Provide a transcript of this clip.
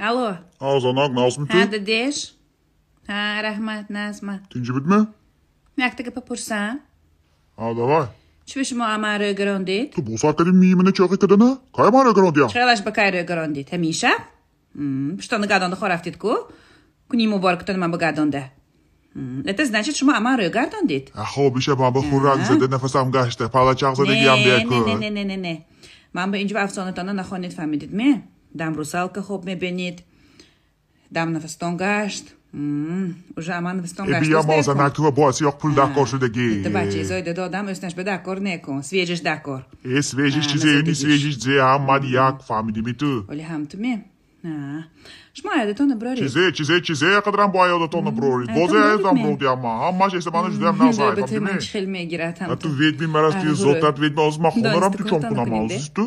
Алло. А, занак, назми ту? Ҳа, дадеш. Ҳа, раҳмат, назма. Тинҷи будми? Якта гапа пурсам? А, давай. Чӣ ба шумо ама рӯй гарондид? Ту босар кардӣ мимина чоқи кардана? Кай ман рӯй гарондиям? Чӣ ба кай рӯй гарондид? Ҳамеша? Пуштона гардонда хо рафтид ку? Куни муборактона ман ба гардонда. Это значит, шумо ама рӯй гардондид? Хоб иша ман ба хӯрак зада нафасам гашта, палачақ задагиям деку. Не, не, не, не, не. Ман ба инҷо афсонатона нахонед, фаҳмидид ме? Дам русалка хоб мебинед, дам нафастон гашт. Уже аман нафастон гашт. Бия мо занак ту бо сиёқ пул дакор шудаги. Та бачи зой дадо дам өснаш ба дакор некун, свежиш дакор. Э, свежиш чизе, ни свежиш зе, ҳамад як, фаҳмидими ту? Оли ҳам ту ме? Шумо аёдатон броред. Чизе, чизе, чизе, қадрам бо аёдатон броред. Бозе аёдам бродиам ма. Ҳамаш эсамана жудам назай, фаҳмидими? Хел мегирад ҳам. Ту ведми марас ти зотат ведми, ҳозир ман хонарам ту чом кунам ҳозир ту?